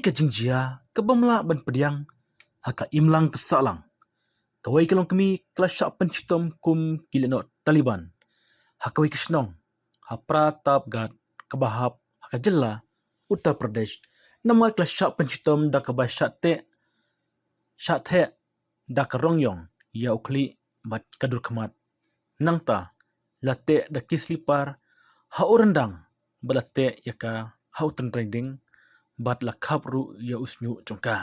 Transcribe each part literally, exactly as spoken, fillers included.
Ka jingjia ka bym lah ban pdiang ha ka imlang ka sahlang. Kawei ka longkmie ka la shah pynshitom kum ki lehnoh Taliban ha kawei ka shnong ha Pratapgarh kaba hap ha ka jylla Uttar Pradesh, namar ka la shah pynshitom da kaba shah teh shah theh da ka rongïong ïa u khlieh bad ka dur khmat. Nangta la teh da ki slipar ha u ryndang bad la teh ïa ka ha u tynrai ding bad la khap ruh ïa u shñiuh jong ka.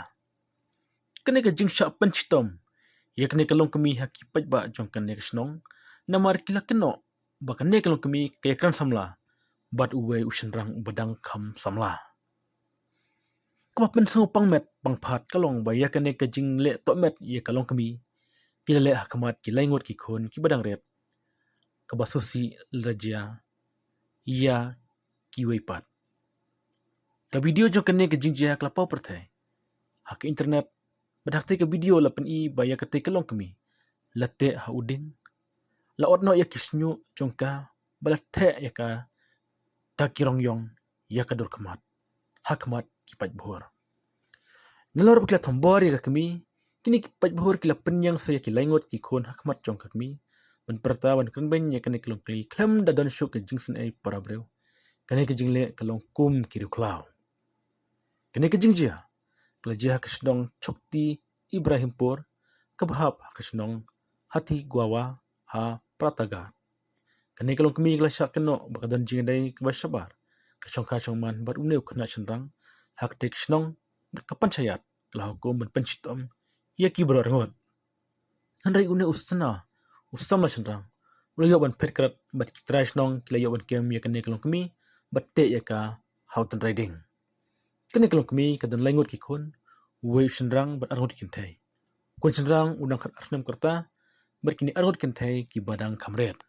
Kane ka jingshah pynshitom ïa kane ka longkmie ha ki paidbah jong kane ka shnong, namar ki la kynnoh ba kane ka longkmie ka ïakren samla bad uwei u shynrang uba dang kham samla. Kaba pynsngewpang met pang phad ka long ba ïa kane ka jingleh tohmet ïa ka longkmie ki la leh ha khmat ki laingut ki khun kiba dang rit, kaba sngewsih lada jia ïa kiwei pat. Ka video jong kane ka jingjia ka la paw pyrthei ha ka internet, bad ha katei ka video la pyni ba ïa katei ka longkmie la teh ha u ding, la ot noh ïa ki shñiuh jong ka bad la theh ïa ka da ki rongïong ïa ka dur khmat ha khmat ki paidbhur. Nalor ba ki la thombor ïa ka kmie, kine ki paidbhur ki la pynïeng sa ïa ki laingut ki khun ha khmat jong ka kmie ban pyrta ban kren beiñ ïa kane ka longkmie khlem da don shuh ka jingsngewsih para briew. Kane ka jingleh ka long kum ki riewkhlaw. Kane ka jingjia ka la jia ha ka shnong Chokti Ibrahimpur kaba hap ha ka shnong Hatigwawa ha Pratapgarh. Kane ka longkmie ka la shah kynnoh ba ka don jingïadei kaba shabar ka shongkha shongman bad une u khynnah shynrang ha katei ka shnong, bad ka panchayat ka la hukum ban pynshitom ïa ki baroh arngut. Hynrei une u sna u samla shynrang u la ïoh ban phet krat bad ki trai shnong ki la ïoh ban kem ïa kane ka longkmie bad teh ïa ka ha u tynrai ding. Kane ka longkmie ka don laingut ki khun, uwei u shynrang bad arngut ki kynthei. U khun shynrang u dang khatar snem ka rta bad kine arngut ki kynthei kiba dang kham rit.